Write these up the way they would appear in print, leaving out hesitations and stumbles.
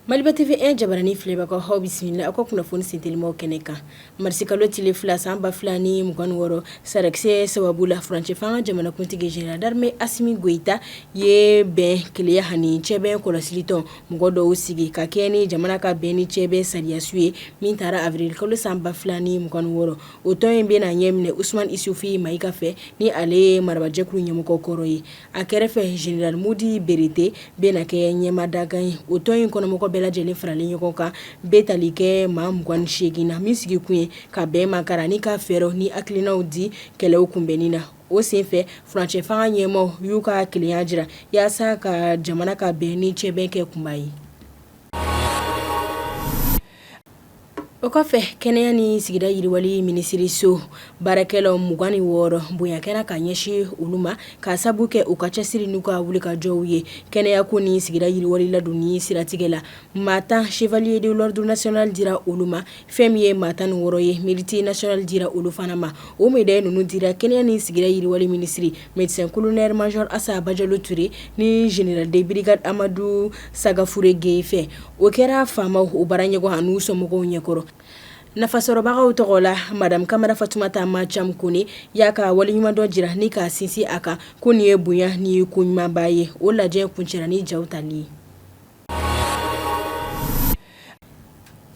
Maliba TV 1 jabarani filɛbagaw aw bisimila aw ka kunnafoni sentelimaw kɛnɛ kan. Marisikalo tile 2 san 2026, sarakisɛ sababu la furancɛ fanga jamanakuntigi général d'armée Asimi Goyita ye bɛn kelenya ani cɛbɛn kɔlɔsilitɔn mɔgɔ dɔw sigi ka kɛɲɛ ni jamana ka bɛn ni cɛbɛn sariyasun ye min tara avril kalo san 2026. O tɔn in bɛna ɲɛminɛ Usumani Isufu Mayiga fɛ ni ale ye marabaajɛkulu ɲɛmɔgɔ kɔrɔ ye. A kɛrɛfɛ général Modi Berete bɛna kɛ ɲɛmaa dankan ye. O tɔn in kɔnɔmɔgɔ bɛɛ lajɛlen faralen ɲɔgɔn kan bɛ tali kɛ maa 28 na min sigi kun ye ka bɛn makara ni ka fɛɛrɛw ni hakilinaw di kɛlɛw kunbɛnni na. O senfɛ furancɛ fanga ɲɛmaaw y'u ka kelenya jira yaasa ka jamana ka bɛn ni cɛbɛn kɛ kunba ye. O kɔfɛ kɛnɛya ni sigida yiriwali minisiriso baarakɛlaw 26 bonya kɛra ka ɲɛsin olu ma ka sabu kɛ u ka cɛsiri n'u ka wulikajɔw ye kɛnɛya ko ni sigida yiriwali ladonni siratigɛ la. Maa 10 chevalier de l'ordre national dira olu ma, fɛn min ye maa 16 ye mérite national dira olu fana ma. O médaille ninnu dira kɛnɛya ni sigida yiriwali minisiri médecin colonel major Asa Bajalo Ture ni général de brigade Amadu Sagafure Geye fɛ. O kɛra faamaw u baaraɲɔgɔn an'u somɔgɔw ɲɛkɔrɔ. Nafasɔrɔbagaw tɔgɔ la, madame Kamara Fatumata Macam Kone y'a ka waleɲumandɔn jira ni k'a sinsin a kan ko nin ye bonya ni ko ɲumanba ye. O lajɛ kuncɛra ni jaw tali ye.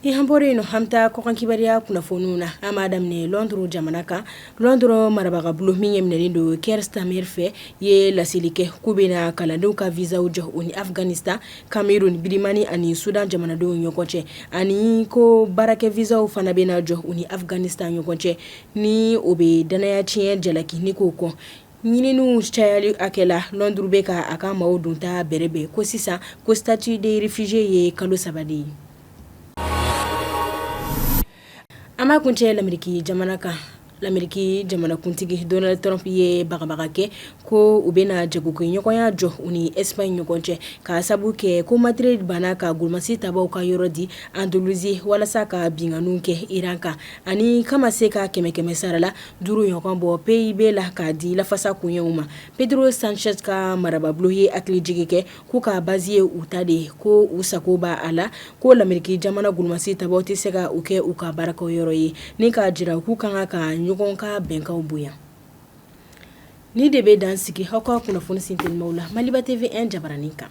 Ni an bɔra yen nɔ, an bɛ taa kɔkan kibaruya kunnafoniw na. An b'a daminɛ Londres jamana kan. Londres marabagabulon min ɲɛminɛlen don Keir Starmer fɛ ye laseli kɛ k'u bɛna kalandenw ka visaw jɔ u ni Afghanistan, Cameroun, Birmanie ani Soudan jamanadenw ɲɔgɔn cɛ, ani ko baarakɛ visaw fana bɛna jɔ u ni Afghanistan ɲɔgɔn cɛ, ni o bɛ dannaya tiɲɛ jalaki ni k'o kɔn. Ɲininiw cayali hakɛ la, Londres bɛ ka a ka maaw donta bɛrɛbɛn ko sisan ko statut de réfugié ye kalo 3 de ye. An b'a kuncɛ Lameriki jamana kan. Lameriki jamanakuntigi Donald Trump ye bagabaga kɛ ko u bɛna jagokɛɲɔgɔnya jɔ u ni Espagne ɲɔgɔn cɛ k'a sabu kɛ ko Madrid banna ka golomasi tabaw ka yɔrɔ di Andalousie walasa ka binkanniw kɛ Iran kan ani k'a ma se ka kɛmɛ sara la 5 ɲɔgɔn bɔ PIB la k'a di lafasa koɲɛw ma. Pedro Sanchez ka marababulon ye hakilijigin kɛ k'u ka base ye u ta de ye, ko u sago b'a la ko Lameriki jamana golomasi tabaw tɛ se ka u kɛ u ka baarakɛyɔrɔ ye ni k'a jira k'u ka kan ka ɲɔgɔn ka bɛnkanw bonya. Nin de bɛ dan sigi aw ka kunnafoni sentelimaw la Maliba TV 1 jabaranin kan.